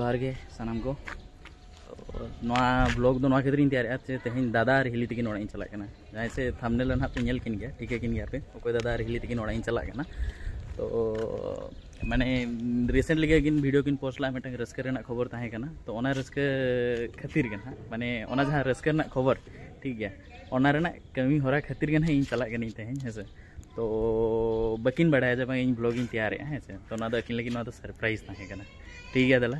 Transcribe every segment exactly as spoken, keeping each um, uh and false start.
ᱡᱚᱦᱟᱨ ᱜᱮ ᱥᱟᱱᱟᱢ ᱠᱚ᱾ ᱛᱚ, ᱱᱚᱣᱟ ᱵᱞᱚᱜ ᱫᱚ ᱱᱚᱣᱟ ᱠᱷᱟᱹᱛᱤᱨ ᱤᱧ ᱛᱮᱭᱟᱨᱮᱜᱼᱟ ᱡᱮ ᱛᱮᱦᱮᱧ ᱫᱟᱫᱟ ᱟᱨ ᱦᱤᱞᱤ ᱛᱟᱹᱠᱤᱱ ᱚᱲᱟᱜ ᱤᱧ ᱪᱟᱞᱟᱜ ᱠᱟᱱᱟ᱾ ᱡᱟᱦᱟᱸᱭ ᱥᱮ ᱛᱷᱟᱢᱵᱱᱮᱞ ᱨᱮ ᱱᱟᱦᱟᱜ ᱯᱮ ᱧᱮᱞ ᱠᱤᱱ ᱜᱮᱭᱟ, ᱴᱷᱤᱠᱟᱹ ᱠᱤᱱ ᱜᱮᱭᱟ ᱯᱮ, ᱚᱠᱚᱭ ᱫᱟᱫᱟ ᱟᱨ ᱦᱤᱞᱤ ᱛᱟᱹᱠᱤᱱ ᱚᱲᱟᱜ ᱤᱧ ᱪᱟᱞᱟᱜ ᱠᱟᱱᱟ᱾ ᱛᱚ, ᱢᱟᱱᱮ, ᱨᱤᱥᱮᱱᱴᱞᱤ ᱜᱮ ᱠᱤᱱ ᱵᱷᱤᱰᱤᱭᱳ ᱠᱤᱱ ᱯᱳᱥᱴ ᱞᱮᱫᱼᱟ, ᱢᱤᱫᱴᱟᱝ ᱨᱟᱹᱥᱠᱟᱹ ᱨᱮᱱᱟᱜ ᱠᱷᱚᱵᱚᱨ ᱛᱟᱦᱮᱸ ᱠᱟᱱᱟ᱾ ᱛᱚ, ᱚᱱᱟ ᱨᱟᱹᱥᱠᱟᱹ ᱠᱷᱟᱹᱛᱤᱨ ᱜᱮ ᱱᱟᱦᱟᱜ, ᱢᱟᱱᱮ, ᱚᱱᱟ ᱡᱟᱦᱟᱸ ᱨᱟᱹᱥᱠᱟᱹ ᱨᱮᱱᱟᱜ ᱠᱷᱚᱵᱚᱨ, ᱴᱷᱤᱠ ᱜᱮᱭᱟ, ᱚᱱᱟ ᱨᱮᱱᱟᱜ ᱠᱟᱹᱢᱤ ᱦᱚᱨᱟ ᱠᱷᱟᱹᱛᱤᱨ ᱜᱮ ᱱᱟᱦᱟᱜ ᱤᱧ ᱪᱟᱞᱟᱜ ᱠᱟᱹᱱᱟᱹᱧ ᱛᱮᱦᱮᱧ, ᱦᱮᱸ ᱥᱮ᱾ ᱛᱚ, ᱵᱟᱹᱠᱤᱱ ᱵᱟᱲᱟᱭᱟ ᱡᱮ ᱵᱟᱝ ᱤᱧ ᱵᱞᱚᱜ ᱤᱧ ᱛᱮᱭᱟᱨᱮᱜᱼᱟ, ᱦᱮᱸ ᱥᱮ᱾ ᱛᱚ, ᱚᱱᱟ ᱫᱚ ᱟᱹᱠᱤᱱ ᱞᱟᱹᱜᱤᱫ ᱱᱚᱣᱟ ᱫᱚ ᱥᱟᱨᱯᱨᱟᱭᱤᱡᱽ ᱛᱟᱦᱮᱸ ᱠᱟᱱᱟ᱾ ᱴᱷᱤᱠ ᱜᱮᱭᱟ, ᱫᱮᱞᱟ᱾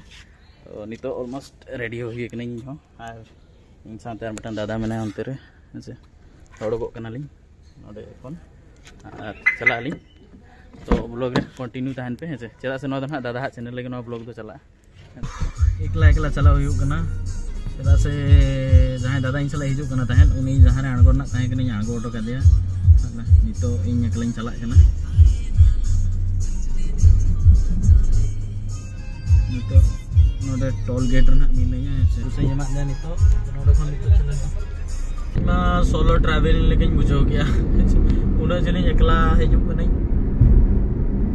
ᱛᱚ, ᱱᱤᱛᱚᱜ ᱚᱞᱢᱳᱥᱴ ᱨᱮᱰᱤ ᱦᱩᱭ ᱠᱟᱹᱱᱟᱹᱧ ᱤᱧ ᱦᱚᱸ, ᱟᱨ ᱤᱧ ᱥᱟᱶᱛᱮ ᱟᱨ ᱢᱤᱫᱴᱟᱝ ᱫᱟᱫᱟ ᱢᱮᱱᱟᱭᱟ ᱚᱱᱛᱮ ᱨᱮ, ᱦᱮᱸ ᱥᱮ᱾ ᱚᱰᱚᱠᱚᱜ ᱠᱟᱱᱟᱞᱤᱧ ᱱᱚᱰᱮ ᱠᱷᱚᱱ, ᱟᱨ ᱪᱟᱞᱟᱜ ᱟᱹᱞᱤᱧ᱾ ᱛᱚ, ᱵᱞᱚᱜ ᱨᱮ ᱠᱚᱱᱴᱤᱱᱤᱭᱩ ᱛᱟᱦᱮᱱ ᱯᱮ, ᱦᱮᱸ ᱥᱮ, ᱪᱮᱫᱟᱜ ᱥᱮ ᱱᱚᱣᱟ ᱫᱚ ᱱᱟᱦᱟᱜ ᱫᱟᱫᱟ ᱦᱟᱜ ᱪᱮᱱᱮᱞ ᱨᱮᱜᱮ ᱱᱚᱣᱟ ᱵᱞᱚᱜ ᱫᱚ ᱪᱟᱞᱟᱜᱼᱟ᱾ ᱮᱠᱞᱟ ᱮᱠᱞᱟ ᱪᱟᱞᱟᱣ ᱦᱩᱭᱩᱜ ᱠᱟᱱᱟ, ᱪᱮᱫᱟᱜ ᱥᱮ ᱡᱟᱦᱟᱸᱭ ᱫᱟᱫᱟ ᱤᱧ ᱥᱟᱞᱟᱜ ᱦᱤᱡᱩᱜ ᱠᱟᱱᱟ ᱛᱟᱦᱮᱸᱫ, ᱩᱱᱤ ᱡᱟᱦᱟᱸ ᱨᱮ ᱟᱬᱜᱚ ᱨᱮᱱᱟᱜ ᱛᱟᱦᱮᱸ ᱠᱟᱱᱟ, ᱤᱧ ᱟᱬᱜᱚ ᱦᱚᱴᱚ ᱠᱟᱫᱮᱭᱟ᱾ ᱱᱤᱛᱚᱜ ᱤᱧ ᱮᱠᱞᱟᱧ ᱪᱟᱞᱟᱜ ᱠᱟᱱᱟ᱾ ᱱᱤᱛᱚᱜ ᱱᱚᱰᱮ ᱴᱳᱞ ᱜᱮᱴ ᱨᱮ ᱱᱟᱜ ᱢᱤᱱᱟᱹᱧᱟ, ᱦᱮᱸ ᱥᱮ᱾ ᱯᱚᱭᱥᱟᱧ ᱮᱢᱟᱫ ᱢᱮᱭᱟ ᱱᱤᱛᱚᱜ, ᱱᱚᱰᱮ ᱠᱷᱚᱱ ᱱᱤᱛᱚᱜ ᱪᱟᱞᱟᱜ ᱤᱧ ᱢᱟ ᱥᱳᱞᱳ ᱴᱨᱟᱵᱷᱮᱞᱤᱝ ᱞᱮᱠᱟᱧ ᱵᱩᱡᱷᱟᱹᱣ ᱠᱮᱜᱼᱟ᱾ ᱩᱱᱟᱹᱜ ᱡᱷᱟᱹᱞᱤᱧ ᱮᱠᱞᱟ ᱦᱤᱡᱩᱜ ᱠᱟᱹᱱᱟᱹᱧ᱾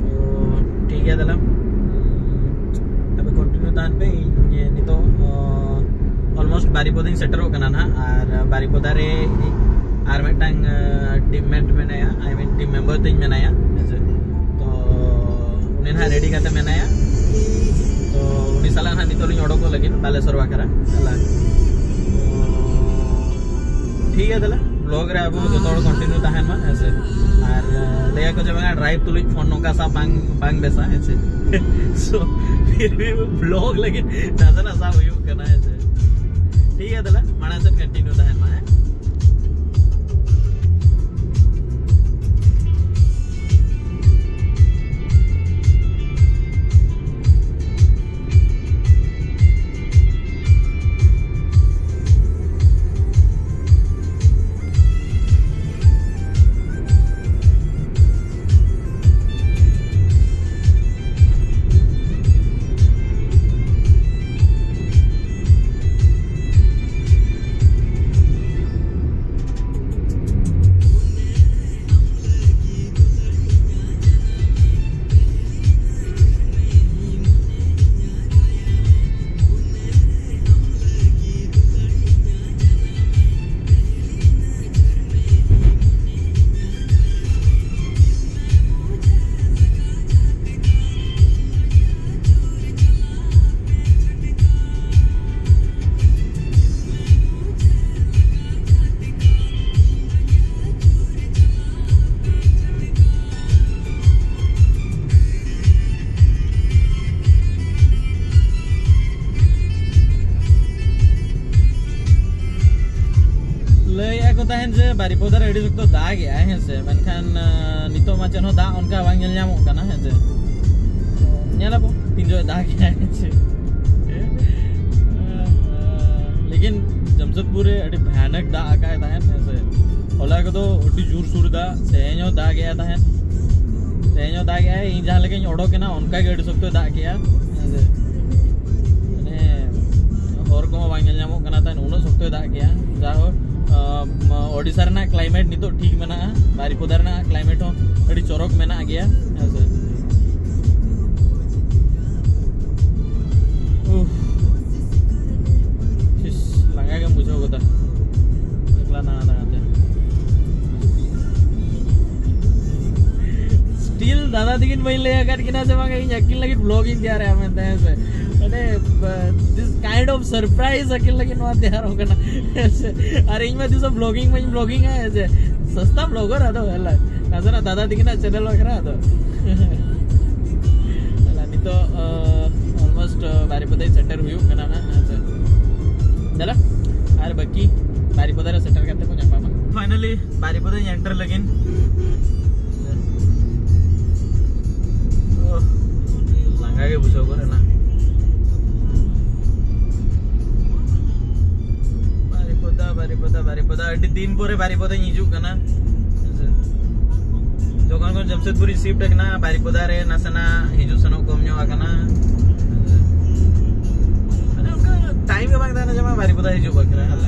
ᱛᱚ, ᱴᱷᱤᱠ ᱜᱮᱭᱟ, ᱛᱟᱦᱞᱮ ᱟᱯᱮ ᱠᱚᱱᱴᱤᱱᱤᱭᱩ ᱛᱟᱦᱮᱱ ᱯᱮ᱾ ᱤᱧ ᱱᱤᱛᱚᱜ ᱚᱞᱢᱳᱥᱴ ᱵᱟᱨᱤᱯᱚᱫᱟᱧ ᱥᱮᱴᱮᱨᱚᱜ ᱠᱟᱱᱟ ᱱᱟᱦᱟᱜ, ᱟᱨ ᱵᱟᱨᱤᱯᱚᱫᱟ ᱨᱮ ᱟᱨ ᱢᱤᱫᱴᱟᱝ ᱴᱤᱢ ᱢᱮᱴ ᱢᱮᱱᱟᱭᱟ, ᱟᱭ ᱢᱤᱱ ᱴᱤᱢ ᱢᱮᱢᱵᱟᱨ ᱛᱤᱧ ᱢᱮᱱᱟᱭᱟ, ᱦᱮᱸ ᱥᱮ᱾ ᱛᱚ, ᱩᱱᱤ ᱱᱟᱦᱟᱜ ᱨᱮᱰᱤ ᱠᱟᱛᱮ ᱢᱮᱱᱟᱭᱟ᱾ ᱛᱚ, ᱩᱱᱤ ᱥᱟᱞᱟᱜ ᱱᱟᱦᱟᱜ ᱱᱤᱛᱚᱜ ᱞᱤᱧ ᱚᱰᱚᱠᱚᱜ ᱞᱟᱹᱜᱤᱫ ᱵᱟᱞᱮᱥᱚᱨ ᱵᱟᱠᱷᱨᱟ᱾ ᱛᱟᱦᱞᱮ, ᱛᱚ, ᱴᱷᱤᱠ ᱜᱮᱭᱟ, ᱛᱟᱦᱞᱮ ᱵᱞᱚᱜ ᱨᱮ ᱟᱵᱚ ᱡᱚᱛᱚ ᱦᱚᱲ ᱠᱚᱱᱴᱤᱱᱤᱭᱩ ᱛᱟᱦᱮᱱ ᱢᱟ, ᱦᱮᱸ ᱥᱮ᱾ ᱟᱨ ᱞᱟᱹᱭᱟᱠᱚ ᱡᱮ ᱵᱟᱝᱟ, ᱰᱨᱟᱭᱤᱵᱷ ᱛᱩᱞᱩᱡ ᱯᱷᱳᱱ ᱱᱚᱝᱠᱟ ᱥᱟᱵ ᱵᱟᱝ, ᱵᱟᱝ ᱵᱮᱥᱟ, ᱦᱮᱸ ᱥᱮ᱾ So, ᱯᱷᱤᱨ ᱵᱷᱤ ᱵᱞᱚᱜ ᱞᱟᱹᱜᱤᱫ ᱱᱟᱥᱮ ᱱᱟᱥᱮ ᱦᱩᱭᱩᱜ ᱠᱟᱱᱟ, ᱦᱮᱸ ᱥᱮ᱾ ᱴᱷᱤᱠ ᱜᱮᱭᱟ, ᱛᱟᱦᱞᱮ ᱢᱟᱲᱟᱝ ᱥᱮᱫ ᱠᱚᱱᱴᱤᱱᱤᱭᱩ ᱛᱟᱦᱮᱱ ᱢᱟ, ᱦᱮᱸ᱾ ᱛᱟᱦᱮᱱ ᱡᱮ ᱵᱟᱨᱤᱯᱚᱫᱟ ᱨᱮ ᱟᱹᱰᱤ ᱥᱚᱠᱛᱚ ᱫᱟᱜ ᱮᱜᱼᱟᱭ, ᱦᱮᱸ ᱥᱮ, ᱢᱮᱱᱠᱷᱟᱱ, ᱟᱸ, ᱱᱤᱛᱚᱜ ᱢᱟ ᱪᱮᱫ ᱦᱚᱸ ᱫᱟᱜ ᱚᱱᱠᱟ ᱵᱟᱝ ᱧᱮᱞ ᱧᱟᱢᱚᱜ ᱠᱟᱱᱟ, ᱦᱮᱸ ᱥᱮ᱾ ᱛᱚ, ᱧᱮᱞ ᱟᱵᱚ ᱛᱤᱱ ᱡᱚᱦᱚᱜ ᱫᱟᱜ ᱮᱜᱼᱟᱭ, ᱦᱮᱸ ᱥᱮ᱾ ᱞᱮᱠᱤᱱ ᱡᱟᱢᱥᱮᱫᱽᱯᱩᱨ ᱨᱮ ᱟᱹᱰᱤ ᱵᱷᱚᱭᱟᱱᱚᱠ ᱫᱟᱜ ᱟᱠᱟᱭ ᱛᱟᱦᱮᱸᱫ, ᱦᱮᱸ ᱥᱮ᱾ ᱦᱚᱞᱟ ᱠᱚᱫᱚ ᱟᱹᱰᱤ ᱡᱳᱨᱥᱳᱨ ᱫᱟᱜ, ᱛᱮᱦᱮᱧ ᱦᱚᱸ ᱫᱟᱜ ᱮᱜᱼᱟᱭ ᱛᱟᱦᱮᱸᱫ, ᱛᱮᱦᱮᱧ ᱦᱚᱸ ᱫᱟᱜ ᱮᱜᱼᱟᱭ᱾ ᱤᱧ ᱡᱟᱦᱟᱸ ᱞᱮᱠᱟᱧ ᱚᱰᱚᱠ ᱮᱱᱟ, ᱚᱱᱠᱟ ᱜᱮ ᱟᱹᱰᱤ ᱥᱚᱠᱛᱚᱭ ᱫᱟᱜ ᱠᱮᱜᱼᱟ, ᱦᱮᱸ ᱥᱮ᱾ ᱢᱟᱱᱮ, ᱦᱚᱨ ᱠᱚᱦᱚᱸ ᱵᱟᱝ ᱧᱮᱞ ᱧᱟᱢᱚᱜ ᱠᱟᱱᱟ ᱛᱟᱦᱮᱸᱫ, ᱩᱱᱟᱹᱜ ᱥᱚᱠᱛᱚᱭ ᱫᱟᱜ ᱠᱮᱜᱼᱟ᱾ ᱡᱟᱭᱦᱳᱠ, ᱟᱸ, ᱳᱰᱤᱥᱟ ᱨᱮᱱᱟᱜ ᱠᱞᱟᱭᱢᱮᱴ ᱱᱤᱛᱚᱜ ᱴᱷᱤᱠ ᱢᱮᱱᱟᱜᱼᱟ, ᱵᱟᱨᱤᱯᱚᱫᱟ ᱨᱮᱱᱟᱜ ᱠᱞᱟᱭᱢᱮᱴ ᱦᱚᱸ ᱟᱹᱰᱤ ᱪᱚᱨᱚᱠ ᱢᱮᱱᱟᱜ ᱜᱮᱭᱟ, ᱦᱮᱸ ᱥᱮ᱾ ᱩᱯᱷ, ᱥᱤᱥ, ᱞᱟᱸᱜᱟ ᱜᱮᱢ ᱵᱩᱡᱷᱟᱹᱣ ᱜᱚᱫᱟ ᱮᱠᱞᱟ ᱫᱟᱬᱟ ᱫᱟᱬᱟ ᱛᱮ᱾ ᱥᱴᱤᱞ ᱫᱟᱫᱟ ᱛᱟᱹᱠᱤᱱ ᱵᱟᱹᱧ ᱞᱟᱹᱭ ᱟᱠᱟᱫ ᱠᱤᱱᱟ ᱡᱮ ᱵᱟᱝ ᱤᱧ ᱟᱹᱠᱤᱱ ᱞᱟᱹᱜᱤᱫ ᱵᱞᱚᱜ ᱤᱧ ᱛᱮᱭᱟᱨᱮᱜᱼᱟ ᱢᱮᱱᱛᱮ, ᱦᱮᱸ ᱥᱮ᱾ ᱢᱟᱱᱮ, ᱵ-, this kind of surprise ᱟᱹᱠᱤᱱ ᱞᱟᱹᱜᱤᱫ ᱱᱚᱣᱟ ᱛᱮᱭᱟᱨᱚᱜ ᱠᱟᱱᱟ, ᱦᱮᱸ ᱥᱮ᱾ ᱟᱨ ᱤᱧ ᱢᱟ ᱛᱤᱥ ᱦᱚᱸ ᱵᱞᱚᱜᱤᱝ ᱵᱟᱹᱧ ᱵᱞᱚᱜᱤᱝᱟ, ᱦᱮᱸ ᱥᱮ᱾ ᱥᱚᱥᱛᱟ ᱵᱞᱚᱜᱟᱨ ᱟᱫᱚ, ᱦᱮᱞᱟ᱾ ᱱᱟᱥᱮᱱᱟᱜ ᱫᱟᱫᱟ ᱛᱟᱹᱠᱤᱱᱟᱜ ᱪᱮᱱᱮᱞ ᱵᱟᱠᱷᱨᱟ ᱟᱫᱚ᱾ ᱦᱮᱞᱟ, ᱱᱤᱛᱚᱜ, ᱟᱸ, ᱚᱞᱢᱳᱥᱴ, ᱟᱸ, ᱵᱟᱨᱤᱯᱚᱫᱟ ᱥᱮᱴᱮᱨ ᱦᱩᱭᱩᱜ ᱠᱟᱱᱟ ᱦᱟᱸᱜ, ᱦᱮᱸ ᱥᱮ᱾ ᱪᱟᱞᱟᱜ ᱟᱨ ᱵᱟᱹᱠᱤ ᱵᱟᱨᱤᱯᱚᱫᱟ ᱨᱮ ᱥᱮᱴᱮᱨ ᱠᱟᱛᱮ ᱠᱚ ᱧᱟᱯᱟᱢᱟ᱾ ᱯᱷᱟᱭᱱᱟᱞᱤ ᱵᱟᱨᱤᱯᱚᱫᱟᱧ ᱮᱱᱴᱟᱨ ᱞᱟᱹᱜᱤᱫ᱾ ᱳᱦ, ᱞᱟᱸᱜᱟ ᱜᱮ ᱵᱩᱡᱷᱟᱹᱣ ᱜᱚᱫ ᱮᱱᱟ᱾ ᱵᱟᱨᱤᱯᱚᱫᱟ, ᱵᱟᱨᱤᱯᱚᱫᱟ, ᱵᱟᱨᱤᱯᱚᱫᱟ, ᱟᱹᱰᱤ ᱫᱤᱱ ᱯᱚᱨᱮ ᱵᱟᱨᱤᱯᱚᱫᱟᱧ ᱦᱤᱡᱩᱜ ᱠᱟᱱᱟ᱾ ᱡᱚᱠᱷᱚᱱ ᱠᱷᱚᱱ ᱡᱟᱢᱥᱮᱫᱽᱯᱩᱨᱤᱧ ᱥᱤᱯᱴ ᱟᱠᱟᱱᱟ, ᱵᱟᱨᱤᱯᱚᱫᱟ ᱨᱮ ᱱᱟᱥᱮᱱᱟᱜ ᱦᱤᱡᱩᱜ ᱥᱮᱱᱚᱜ ᱠᱚᱢ ᱧᱚᱜ ᱟᱠᱟᱱᱟ᱾ ᱢᱟᱱᱮ ᱚᱱᱠᱟ ᱴᱟᱭᱤᱢ ᱜᱮ ᱵᱟᱝ ᱛᱟᱦᱮᱱᱟ ᱡᱮ ᱵᱟᱝ ᱵᱟᱨᱤᱯᱚᱫᱟ ᱦᱤᱡᱩᱜ ᱵᱟᱠᱷᱨᱟ, ᱦᱮᱸ᱾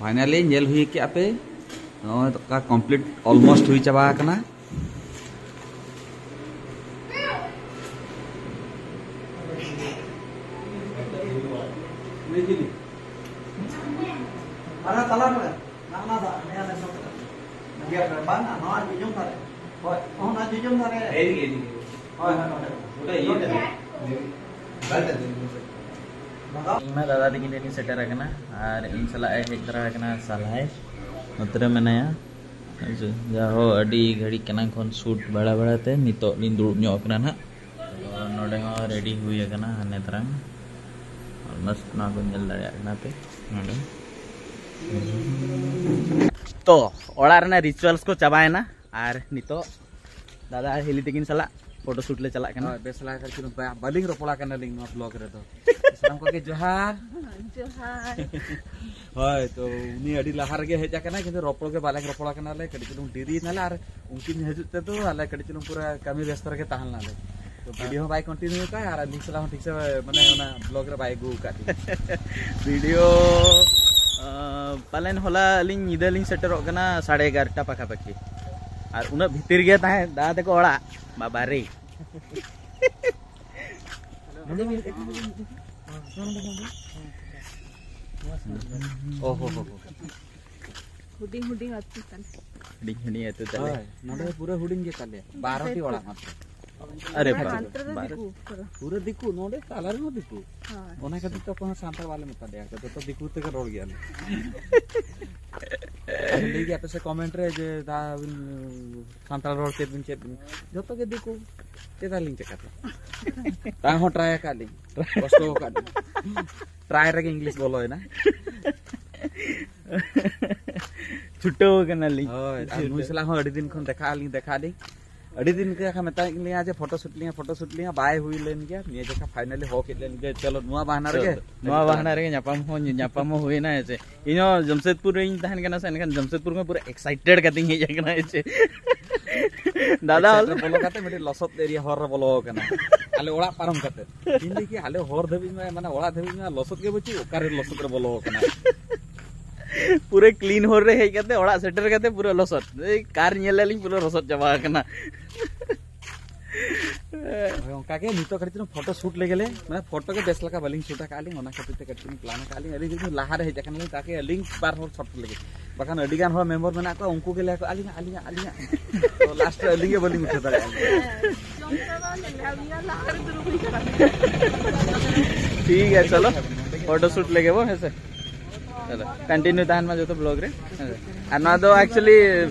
ᱯᱷᱟᱭᱱᱟᱞᱤ ᱧᱮᱞ ᱦᱩᱭ ᱠᱮᱜᱼᱟ ᱯᱮ, ᱱᱚᱜᱼᱚᱭ ᱛᱚ ᱠᱚᱢᱯᱞᱤᱴ, ᱚᱞᱢᱳᱥᱴ ᱦᱩᱭ ᱪᱟᱵᱟ ᱟᱠᱟᱱᱟ᱾ ᱚᱱᱟ ᱛᱟᱞᱟ ᱨᱮ, ᱱᱚᱜᱼᱚ ᱱᱟ ᱫᱟᱜ, ᱱᱤᱭᱟᱹ ᱱᱮᱥᱚᱜ ᱠᱟᱱᱟ᱾ ᱵᱟᱝᱟ, ᱱᱚᱣᱟ ᱡᱚᱡᱚᱢ ᱫᱷᱟᱨᱮ᱾ ᱦᱳᱭ, ᱚᱱᱟ ᱡᱚᱡᱚᱢ ᱫᱷᱟᱨᱮ᱾ ᱦᱳᱭ, ᱦᱳᱭ, ᱦᱳᱭ᱾ ᱤᱧ ᱢᱟ ᱫᱟᱫᱟ ᱛᱟᱹᱠᱤᱱ ᱴᱷᱮᱱ ᱤᱧ ᱥᱮᱴᱮᱨ ᱟᱠᱟᱱᱟ ᱟᱨ ᱤᱧ ᱥᱟᱞᱟᱜ ᱮ ᱦᱮᱡ ᱛᱚᱨᱟ ᱟᱠᱟᱱᱟ ᱥᱟᱞᱦᱟᱭ, ᱱᱚᱛᱮ ᱨᱮ ᱢᱮᱱᱟᱭᱟ᱾ ᱦᱮᱸ ᱥᱮ, ᱡᱟᱦᱳ, ᱟᱹᱰᱤ ᱜᱷᱟᱹᱲᱤᱡ ᱠᱟᱱᱟ ᱠᱷᱚᱱ ᱥᱩᱴ ᱵᱟᱲᱟ ᱵᱟᱲᱟ ᱛᱮ ᱱᱤᱛᱚᱜ ᱞᱤᱧ ᱫᱩᱲᱩᱵ ᱧᱚᱜ ᱟᱠᱟᱱᱟ ᱱᱟᱦᱟᱜ᱾ ᱛᱚ, ᱱᱚᱰᱮ ᱦᱚᱸ ᱨᱮᱰᱤ ᱦᱩᱭ ᱟᱠᱟᱱᱟ ᱦᱟᱱᱮ ᱛᱟᱨᱟᱝ᱾ ᱚᱞᱢᱳᱥᱴ ᱱᱚᱣᱟ ᱠᱚ ᱧᱮᱞ ᱫᱟᱲᱮᱭᱟᱜ ᱠᱟᱱᱟ ᱯᱮ ᱱᱚᱰᱮ᱾ ᱛᱚ, ᱚᱲᱟᱜ ᱨᱮᱱᱟᱜ ᱨᱤᱪᱩᱣᱟᱞᱥ ᱠᱚ ᱪᱟᱵᱟᱭᱮᱱᱟ ᱟᱨ ᱱᱤᱛᱚᱜ ᱫᱟᱫᱟ ᱟᱨ ᱦᱤᱞᱤ ᱛᱟᱹᱠᱤᱱ ᱥᱟᱞᱟᱜ ᱯᱷᱳᱴᱳ ᱥᱷᱩᱴ ᱞᱮ ᱪᱟᱞᱟᱜ ᱠᱟᱱᱟ᱾ ᱦᱳᱭ, ᱵᱮᱥ ᱞᱟᱜᱟ ᱠᱟᱛᱮ ᱵᱟ-, ᱵᱟᱹᱞᱤᱧ ᱨᱚᱯᱚᱲᱟ ᱠᱟᱱᱟᱞᱤᱧ ᱱᱚᱣᱟ ᱵᱞᱚᱜ ᱨᱮᱫᱚ᱾ ᱥᱟᱱᱟᱢ ᱠᱚᱜᱮ ᱡᱚᱦᱟᱨ᱾ ᱡᱚᱦᱟᱨ᱾ ᱦᱳᱭ, ᱛᱚ ᱩᱱᱤ ᱟᱹᱰᱤ ᱞᱟᱦᱟ ᱨᱮᱜᱮ ᱦᱮᱡ ᱟᱠᱟᱱᱟᱭ, ᱠᱤᱱᱛᱩ ᱨᱚᱯᱚᱲ ᱜᱮ ᱵᱟᱞᱮ ᱨᱚᱯᱚᱲ ᱟᱠᱟᱱᱟᱞᱮ, ᱠᱟᱹᱴᱤᱡ ᱪᱩᱞᱩᱝ ᱰᱮᱨᱤᱭᱮᱱᱟᱞᱮ ᱟᱨ ᱩᱱᱠᱤᱱ ᱦᱤᱡᱩᱜ ᱛᱮᱫᱚ ᱟᱞᱮ ᱠᱟᱹᱴᱤᱡ ᱪᱩᱞᱩᱝ ᱯᱩᱨᱟᱹ ᱠᱟᱹᱢᱤ ᱵᱮᱥᱛᱚ ᱨᱮᱜᱮ ᱛᱟᱦᱮᱸ ᱞᱮᱱᱟᱞᱮ᱾ ᱛᱚ ᱵᱷᱤᱰᱤᱭᱳ ᱦᱚᱸ ᱵᱟᱭ ᱠᱚᱱᱴᱤᱱᱤᱭᱩ ᱟᱠᱟᱫ ᱟᱨ ᱟᱹᱞᱤᱧ ᱥᱟᱞᱟᱜ ᱦᱚᱸ ᱴᱷᱤᱠ ᱥᱮ ᱢᱟᱱᱮ ᱚᱱᱟ ᱵᱞᱚᱜ ᱨᱮ ᱵᱟᱭ ᱟᱹᱜᱩ ᱟᱠᱟᱫ ᱞᱤᱧᱟ᱾ ᱵᱷᱤᱰᱤᱭᱳ, ᱟᱸ, ᱯᱟᱞᱮᱱ ᱦᱚᱞᱟ ᱟᱹᱞᱤᱧ ᱧᱤᱫᱟᱹ ᱞᱤᱧ ᱥᱮᱴᱮᱨᱚᱜ ᱠᱟᱱᱟ ᱥᱟᱲᱮ ᱮᱜᱟᱨᱚᱴᱟ ᱯᱟᱠᱟᱯᱟᱠᱤ, ᱟᱨ ᱩᱱᱟᱹᱜ ᱵᱷᱤᱛᱤᱨ ᱜᱮ ᱛᱟᱦᱮᱸ ᱫᱟᱫᱟ ᱛᱟᱠᱚ ᱚᱲᱟᱜ, ᱵᱟᱵᱟ ᱨᱮ᱾ ᱚ ᱦᱚ ᱦᱚ ᱦᱚ᱾ ᱦᱩᱰᱤᱧ ᱦᱩᱰᱤᱧ ᱟᱹᱛᱩ ᱛᱟᱞᱮ᱾ ᱦᱩᱰᱤᱧ ᱦᱩᱰᱤᱧ ᱟᱹᱛᱩ ᱛᱟᱞᱮ᱾ ᱦᱳᱭ, ᱱᱚᱰᱮ ᱫᱚ ᱯᱩᱨᱟᱹ ᱦᱩᱰᱤᱧ ᱜᱮ ᱛᱟᱞᱮ, ᱵᱟᱨᱚ ᱴᱤ ᱚᱲᱟᱜ ᱢᱟᱛᱨᱚ᱾ ᱟᱨᱮ ᱟᱨ ᱵᱟᱯᱨᱮ, ᱦᱟᱱᱛᱮ ᱨᱮᱫᱚ ᱵᱟᱨ- ᱫᱤᱠᱩ ᱯᱩᱨᱟᱹ᱾ ᱯᱩᱨᱟᱹ ᱫᱤᱠᱩ, ᱱᱚᱰᱮ ᱛᱟᱞᱟ ᱨᱮᱦᱚᱸ ᱫᱤᱠᱩ᱾ ᱦᱳᱭ᱾ ᱚᱱᱟ ᱠᱷᱟᱹᱛᱤᱨ ᱛᱮ ᱚᱠᱚᱭ ᱦᱚᱸ ᱥᱟᱱᱛᱟᱲ ᱵᱟᱞᱮ ᱢᱮᱛᱟ ᱫᱮᱭᱟ, ᱡᱚᱛᱚ ᱫᱤᱠᱩ ᱛᱮᱜᱮ ᱨᱚᱲ ᱜᱮᱭᱟᱞᱮ᱾ ᱟᱫᱚ ᱞᱟᱹᱭ ᱜᱮᱭᱟ ᱯᱮ ᱥᱮ ᱠᱚᱢᱮᱱᱴ ᱨᱮ ᱡᱮ ᱫᱟ ᱟᱹᱵᱤᱱ ᱥᱟᱱᱛᱟᱲ ᱨᱚᱲ ᱪᱮᱫ ᱵᱤᱱ ᱪᱮᱫ ᱵᱤᱱ? ᱡᱚᱛᱚ ᱜᱮ ᱫᱤᱠᱩ᱾ ᱪᱮᱫᱟᱜ ᱞᱤᱧ ᱪᱮᱠᱟᱛᱮ? ᱛᱟᱣ ᱦᱚᱸ ᱴᱨᱟᱭ ᱟᱠᱟᱫ ᱞᱤᱧ, ᱠᱚᱥᱴᱚ ᱟᱠᱟᱫ ᱞᱤᱧ᱾ ᱴᱨᱟᱭ ᱨᱮᱜᱮ ᱤᱝᱞᱤᱥ ᱵᱚᱞᱚᱭᱮᱱᱟ᱾ ᱪᱷᱩᱴᱟᱹᱣ ᱠᱟᱱᱟᱞᱤᱧ᱾ ᱦᱳᱭ, ᱟᱨ ᱱᱩᱭ ᱥᱟᱞᱟᱜ ᱦᱚᱸ ᱟᱹᱰᱤ ᱫᱤᱱ ᱠᱷᱚᱱ ᱫᱮᱠᱷᱟᱜ ᱟᱹᱞᱤᱧ, ᱫᱮᱠᱷᱟᱜ ᱟᱹᱞᱤᱧ᱾ ᱟᱹᱰᱤ ᱫᱤᱱ ᱜᱮ ᱠᱷᱟᱱ ᱢᱮᱛᱟᱭ ᱞᱤᱧᱟ ᱡᱮ ᱯᱷᱳᱴᱳ ᱥᱩᱴ ᱞᱤᱧᱟ, ᱯᱷᱳᱴᱳ ᱥᱩᱴ ᱞᱤᱧᱟ, ᱵᱟᱭ ᱦᱩᱭ ᱞᱮᱱ ᱜᱮᱭᱟ᱾ ᱱᱤᱭᱟᱹ ᱡᱚᱠᱷᱟ ᱯᱷᱟᱭᱱᱟᱞᱤ ᱦᱚ ᱠᱮᱫ ᱞᱮᱱ ᱜᱮ, ᱪᱚᱞᱚ ᱱᱚᱣᱟ ᱵᱟᱦᱟᱱᱟ ᱨᱮᱜᱮ᱾ ᱱᱚᱣᱟ ᱵᱟᱦᱟᱱᱟ ᱨᱮᱜᱮ ᱧᱟᱯᱟᱢ ᱦᱚᱸ, ᱧᱟᱯᱟᱢ ᱦᱚᱸ ᱦᱩᱭᱮᱱᱟ, ᱦᱮᱸ ᱥᱮ᱾ ᱤᱧ ᱦᱚᱸ ᱡᱟᱢᱥᱮᱫᱽᱯᱩᱨ ᱨᱮᱧ ᱛᱟᱦᱮᱱ ᱠᱟᱱᱟ ᱥᱮ, ᱮᱱᱠᱷᱟᱱ ᱡᱟᱢᱥᱮᱫᱽᱯᱩᱨ ᱠᱷᱚᱱ ᱯᱩᱨᱟᱹ ᱮᱠᱥᱟᱭᱴᱮᱰ ᱠᱟᱛᱮᱧ ᱦᱮᱡ ᱟᱠᱟᱱᱟ, ᱦᱮᱸ ᱥᱮ᱾ ᱫᱟᱫᱟ ᱮᱠᱥᱟᱭᱴᱮᱰ ᱵᱚᱞᱚ ᱠᱟᱛᱮ ᱢᱤᱫᱴᱤᱡ ᱞᱚᱥᱚᱫ ᱮᱨᱤᱭᱟ ᱦᱚᱨ ᱨᱮ ᱵᱚᱞᱚ ᱟᱠᱟᱱᱟ᱾ ᱟᱞᱮ ᱚᱲᱟᱜ ᱯᱟᱨᱚᱢ ᱠᱟᱛᱮ᱾ ᱤᱧ ᱞᱟᱹᱭ ᱠᱮᱫ, ᱟᱞᱮ ᱦᱚᱨ ᱫᱷᱟᱹᱵᱤᱡ ᱢᱟ, ᱢᱟᱱᱮ ᱚᱲᱟᱜ ᱫᱷᱟᱹᱵᱤᱡ ᱢᱟ ᱞᱚᱥᱚᱫ ᱜᱮ ᱵᱟᱹᱪᱩᱜ, ᱚᱠᱟᱨᱮ ᱞᱚᱥᱚᱫ ᱨᱮ ᱵᱚᱞᱚ ᱟᱠᱟᱱᱟ? ᱯᱩᱨᱟᱹ ᱠᱞᱤᱱ ᱦᱚᱨ ᱨᱮ ᱦᱮᱡ ᱠᱟᱛᱮ, ᱚᱲᱟᱜ ᱥᱮᱴᱮᱨ ᱠᱟᱛᱮ ᱯᱩᱨᱟᱹ ᱞᱚᱥᱚᱫ᱾ ᱮᱭ ᱠᱟᱨ ᱧᱮᱞ ᱞᱮᱞᱤᱧ ᱯᱩᱨᱟᱹ ᱞᱚᱥᱚᱫ ᱪᱟᱵᱟ ᱟᱠᱟᱱᱟ᱾ ᱦᱳᱭ, ᱚᱱᱠᱟ ᱜᱮ ᱱᱤᱛᱚᱜ ᱠᱟᱹᱴᱤᱡ ᱪᱩᱞᱩᱝ ᱯᱷᱳᱴᱳ ᱥᱩᱴ ᱞᱮᱜᱮ ᱞᱮ, ᱢᱟᱱᱮ ᱯᱷᱳᱴᱳ ᱜᱮ ᱵᱮᱥ ᱞᱮᱠᱟ ᱵᱟᱹᱞᱤᱧ ᱥᱩᱴ ᱟᱠᱟᱫ ᱞᱤᱧ, ᱚᱱᱟ ᱠᱷᱟᱹᱛᱤᱨ ᱛᱮ ᱠᱟᱹᱴᱤᱡ ᱪᱩᱞᱩᱝ ᱯᱞᱟᱱ ᱟᱠᱟᱫ ᱞᱤᱧ᱾ ᱟᱹᱞᱤᱧ ᱡᱩᱫᱤ ᱞᱟᱦᱟ ᱨᱮ ᱦᱮᱡ ᱟᱠᱟᱱᱟ ᱞᱤᱧ, ᱛᱟᱠᱤ ᱟᱹᱞᱤᱧ ᱵᱟᱨ ᱦᱚᱲ ᱥᱚᱴ ᱞᱟᱹᱜᱤᱫ, ᱵᱟᱠᱷᱟᱱ ᱟᱹᱰᱤ ᱜᱟᱱ ᱦᱚᱲ ᱢᱮᱢᱵᱚᱨ ᱢᱮᱱᱟᱜ ᱠᱚᱣᱟ, ᱩᱱᱠᱩ ᱜᱮ ᱞᱟᱹᱭᱟ ᱠᱚ, "ᱟᱹᱞᱤᱧᱟᱜ, ᱟᱹᱞᱤᱧᱟᱜ, ᱟᱹᱞᱤᱧᱟᱜ", ᱛᱚ ᱞᱟᱥᱴ ᱨᱮ ᱟᱹᱞᱤᱧ ᱜᱮ ᱵᱟᱹᱞᱤᱧ ᱩᱴᱷᱟᱹ ᱫᱟᱲᱮᱭᱟᱜᱼᱟ᱾ ᱴᱷᱤᱠ ᱜᱮᱭᱟ, ᱪᱚᱞᱚ ᱯᱷᱳᱴᱳ ᱥᱩᱴ ᱞᱮᱜᱮ ᱵᱚ, ᱦᱮᱸ ᱥᱮ? ᱪᱚᱞᱚ, ᱠᱚᱱᱴᱤᱱᱤᱭᱩ ᱛᱟᱦᱮᱱ ᱢᱟ ᱡᱚᱛᱚ ᱵᱞᱚᱜ ᱨᱮ, ᱦᱮᱸ ᱥᱮ? ᱟᱨ ᱱᱚᱣᱟ ᱫᱚ ᱮᱠᱪᱩᱭᱮᱞᱤ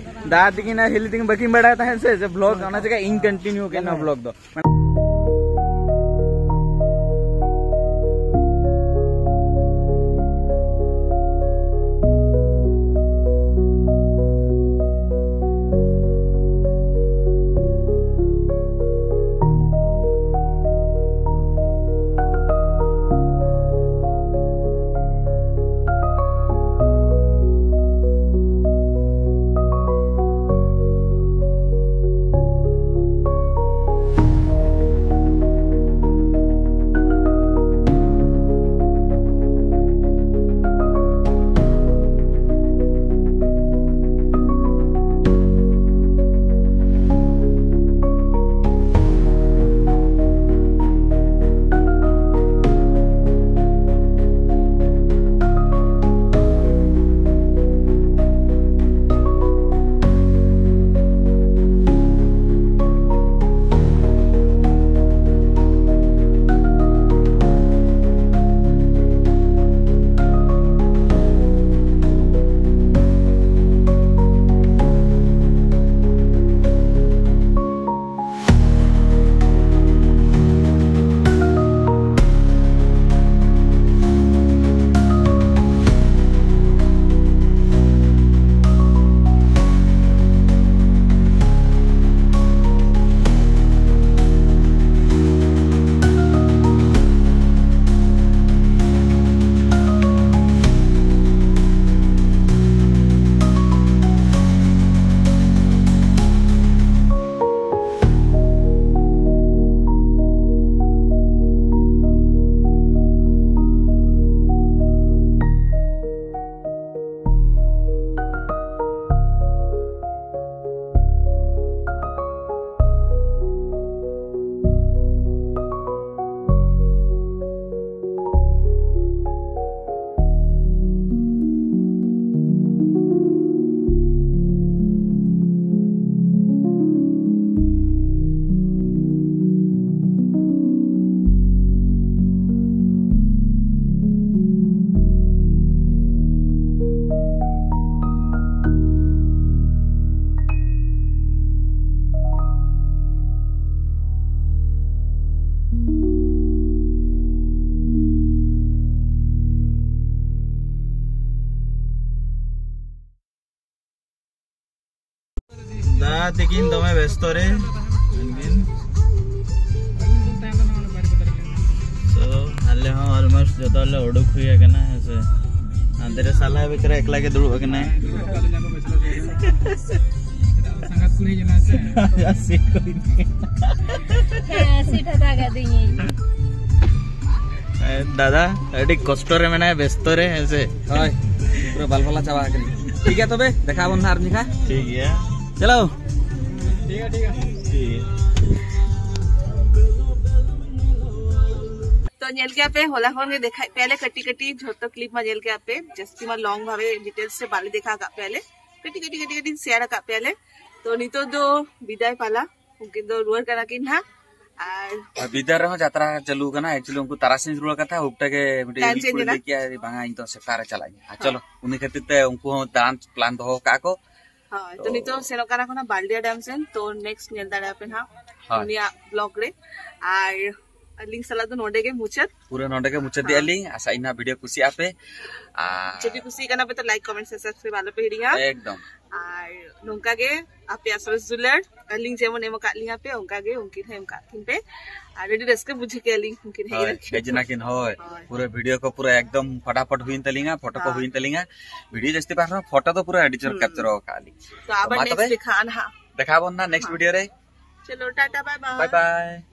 ᱫᱟᱫᱟ ᱛᱤᱠᱤᱱ ᱟᱨ ᱦᱤᱞᱤ ᱛᱤᱠᱤᱱ ᱵᱟᱹᱠᱤᱱ ᱵᱟᱲᱟᱭ ᱛᱟᱦᱮᱸᱫ ᱥᱮ, ᱡᱮ ᱵᱞᱚᱜ, ᱚᱱᱟ ᱪᱤᱠᱟ ᱤᱧ ᱠᱚᱱᱴᱤᱱᱤᱭᱩ ᱠᱮᱫ ᱱᱚᱣᱟ ᱵᱞᱚᱜ ᱫᱚ᱾ ᱛᱤᱠᱤᱱ ᱫᱚᱢᱮ ᱵᱮᱥᱛᱚ ᱨᱮ ᱩᱱᱠᱤᱱ᱾ So ᱟᱞᱮ ᱦᱚᱸ almost ᱡᱚᱛᱚ ᱞᱮ ᱩᱰᱩᱠ ᱦᱩᱭ ᱟᱠᱟᱱᱟ, ᱦᱮᱸ ᱥᱮ᱾ ᱦᱟᱱᱛᱮ ᱨᱮ ᱥᱟᱞᱟ ᱵᱮᱪᱟᱨᱟ ᱮᱠᱞᱟ ᱜᱮ ᱫᱩᱲᱩᱵ ᱟᱠᱟᱱᱟᱭ᱾ ᱥᱟᱸᱜᱟᱛ ᱠᱩᱲᱤ ᱠᱟᱱᱟ ᱥᱮ? ᱥᱤᱴ ᱠᱚ ᱤᱫᱤ᱾ ᱦᱮᱸ, ᱥᱤᱴ ᱦᱟᱛᱟᱣ ᱠᱟᱫᱤᱧᱟᱹᱧ᱾ ᱫᱟᱫᱟ ᱟᱹᱰᱤ ᱠᱚᱥᱴᱚ ᱨᱮ ᱢᱮᱱᱟᱭᱟ, ᱵᱮᱥᱛᱚ ᱨᱮ, ᱦᱮᱸ ᱥᱮ? ᱦᱳᱭ, ᱯᱩᱨᱟᱹ ᱵᱟᱞᱵᱟᱞᱟ ᱪᱟᱵᱟ ᱟᱠᱟᱱᱟ᱾ ᱴᱷᱤᱠ ᱜᱮᱭᱟ, ᱛᱚᱵᱮ ᱫᱮᱠᱷᱟ ᱟᱵᱚᱱ ᱱᱟᱦᱟᱜ ᱟᱨ ᱢᱤᱫ ᱡᱚᱠᱷᱟ᱾ ᱴᱷᱤᱠ ᱜᱮᱭᱟ, ᱪᱟᱞᱟᱣ᱾ ᱴᱷᱤᱠ ᱜᱮᱭᱟ, ᱴᱷᱤᱠ ᱜᱮᱭᱟ᱾ ᱴᱷᱤᱠ ᱜᱮᱭᱟ᱾ ᱛᱚ ᱧᱮᱞ ᱠᱮᱜᱼᱟ ᱯᱮ, ᱦᱚᱞᱟ ᱠᱷᱚᱱ ᱜᱮ ᱫᱮᱠᱷᱟᱭᱮᱫ ᱯᱮᱭᱟᱞᱮ ᱠᱟᱹᱴᱤᱡ ᱠᱟᱹᱴᱤᱡ ᱡᱷᱚᱛᱚ ᱠᱞᱤᱯ ᱢᱟ ᱧᱮᱞ ᱠᱮᱜᱼᱟ ᱯᱮ, ᱡᱟᱹᱥᱛᱤ ᱢᱟ ᱞᱚᱝ ᱵᱷᱟᱵᱮ ᱰᱤᱴᱮᱞᱥ ᱛᱮ ᱵᱟᱞᱮ ᱫᱮᱠᱷᱟᱣ ᱟᱠᱟᱫ ᱯᱮᱭᱟᱞᱮ, ᱠᱟᱹᱴᱤᱡ ᱠᱟᱹᱴᱤᱡ ᱠᱟᱹᱴᱤᱡ ᱠᱟᱹᱴᱤᱡ ᱥᱮᱭᱟᱨ ᱟᱠᱟᱫ ᱯᱮᱭᱟᱞᱮ᱾ ᱛᱚ ᱱᱤᱛᱚᱜ ᱫᱚ ᱵᱤᱫᱟᱭ ᱯᱟᱞᱟ, ᱩᱱᱠᱤᱱ ᱫᱚ ᱨᱩᱣᱟᱹᱲ ᱠᱟᱱᱟ ᱠᱤᱱ ᱱᱟᱦᱟᱜ᱾ ᱟᱨ ᱟᱨ ᱵᱤᱫᱟᱭ ᱨᱮᱦᱚᱸ ᱡᱟᱛᱨᱟ ᱪᱟᱹᱞᱩ ᱠᱟᱱᱟ᱾ Actually ᱩᱱᱠᱩ ᱛᱟᱨᱟᱥᱤᱧ ᱨᱩᱣᱟᱹᱲ ᱠᱟᱛᱷᱟ, ᱩᱯᱴᱟ ᱜᱮ ᱢᱤᱫᱴᱤᱡ time ᱩᱱᱤ change ᱠᱩᱲᱤ ᱮᱱᱟ᱾ ᱞᱟᱹᱭ ᱠᱮᱜᱼᱟ, "ᱵᱟᱝᱟ, ᱤᱧ ᱫᱚ ᱥᱮᱛᱟᱜ ᱨᱮ ᱪᱟᱞᱟᱜ ᱟᱹᱧ᱾" ᱟᱨ ᱦᱳᱭ᱾ ᱪᱚᱞᱚ, ᱩᱱᱤ ᱠᱷᱟᱹᱛᱤᱨ ᱛᱮ ᱩᱱᱠᱩ ᱦᱚᱸ ᱫᱟᱬᱟᱱ ᱯᱞᱟᱱ ᱫᱚᱦᱚ ᱠᱟᱜᱼᱟ ᱠᱚ᱾ ᱦᱳᱭ, ᱛᱚ ᱛᱚ ᱱᱤᱛᱚᱜ ᱥᱮᱱᱚᱜ ᱠᱟᱱᱟ ᱠᱚ ᱱᱟᱜ ᱵᱟᱞᱰᱤᱦᱟ ᱰᱮᱢ ᱥᱮᱱ, ᱛᱚ ᱱᱮᱠᱥᱴ ᱧᱮᱞ ᱫᱟᱲᱮᱭᱟᱜᱼᱟ ᱯᱮ ᱱᱟᱜ ᱦᱳᱭ᱾ ᱩᱱᱤᱭᱟᱜ ᱵᱞᱚᱜ ᱨᱮ᱾ ᱟᱨ ᱟᱹᱞᱤᱧ ᱥᱟᱞᱟᱜ ᱫᱚ ᱱᱚᱰᱮ ᱜᱮ ᱢᱩᱪᱟᱹᱫ᱾ ᱯᱩᱨᱟᱹ ᱱᱚᱰᱮ ᱜᱮ ᱢᱩᱪᱟᱹᱫ ᱮᱜᱼᱟ ᱦᱳᱭ᱾ ᱞᱤᱧ᱾ ᱟᱥᱟ ᱤᱧ ᱱᱟᱜ ᱵᱷᱤᱰᱤᱭᱳ ᱠᱩᱥᱤᱭᱟᱜᱼᱟ ᱯᱮ᱾ ᱟᱨ ᱡᱩᱫᱤ ᱠᱩᱥᱤ ᱠᱟᱱᱟ ᱯᱮ ᱛᱚ ᱞᱟᱭᱤᱠ, ᱠᱚᱢᱮᱱᱴ, ᱥᱮ ᱥᱟᱵᱥᱠᱨᱟᱭᱤᱵ ᱟᱞᱚ ᱯᱮ ᱦᱤᱲᱤᱧᱟ᱾ ᱮᱠᱫᱚᱢ᱾ ᱟᱨ ᱱᱚᱝᱠᱟ ᱜᱮ ᱟᱯᱮᱭᱟᱜ ᱥᱚᱨᱮᱥ ᱫᱩᱞᱟᱹᱲ ᱟᱹᱞᱤᱧ ᱡᱮᱢᱚᱱ ᱮᱢ ᱟᱠᱟᱫ ᱞᱤᱧᱟ ᱯᱮ, ᱚᱱᱠᱟ ᱜᱮ ᱩᱱᱠᱤᱱ ᱦᱚᱸ ᱮᱢ ᱟᱠᱟᱫ ᱠᱤᱱ ᱯᱮ᱾ ᱟᱨ ᱟᱹᱰᱤ ᱨᱟᱹᱥᱠᱟᱹ ᱵᱩᱡᱷᱟᱹᱣ ᱠᱮᱜᱼᱟ ᱞᱤᱧ ᱩᱱᱠᱤᱱ ᱦᱮᱡ ᱦᱳᱭ, ᱠᱟᱛᱮ᱾ ᱦᱮᱡ ᱮᱱᱟ ᱠᱤᱱ, ᱦᱳᱭ᱾ ᱦᱳᱭ᱾ ᱯᱩᱨᱟᱹ ᱵᱷᱤᱰᱤᱭᱳ ᱠᱚ ᱯᱩᱨᱟᱹ ᱮᱠᱫᱚᱢ ᱯᱷᱚᱴᱟᱯᱷᱚᱴ ᱦᱩᱭᱮᱱ ᱛᱟᱹᱞᱤᱧᱟ, ᱯᱷᱳᱴᱳ ᱠᱚ ᱦᱳᱭ᱾ ᱦᱩᱭᱮᱱ ᱛᱟᱹᱞᱤᱧᱟ᱾ ᱵᱷᱤᱰᱤᱭᱳ ᱡᱟᱹᱥᱛᱤ ᱵᱟᱝ ᱨᱮᱦᱚᱸ ᱯᱷᱳᱴᱳ ᱫᱚ ᱯᱩᱨᱟᱹ ᱟᱹᱰᱤ ᱡᱳᱨ ᱦᱩᱸ᱾ ᱠᱮᱯᱪᱟᱨ ᱟᱠᱟᱫ ᱞᱤᱧ᱾ ᱛᱚ ᱟᱵᱟᱨ ᱢᱟ ᱱᱮᱠᱥᱴ ᱛᱚᱵᱮ ᱫᱮᱠᱷᱟᱜᱼᱟ ᱱᱟᱦᱟᱜ᱾ ᱫᱮᱠᱷᱟᱣ ᱟᱵᱚᱱ ᱱᱟᱦᱟᱜ ᱱᱮᱠᱥᱴ ᱦᱳᱭ᱾ ᱵᱷᱤᱰᱤᱭᱳ ᱨᱮ᱾ ᱪᱚᱞᱚ, ᱴᱟᱴᱟ, ᱵᱟᱭ ᱵᱟᱭ᱾ ᱵᱟᱭ ᱵᱟᱭ᱾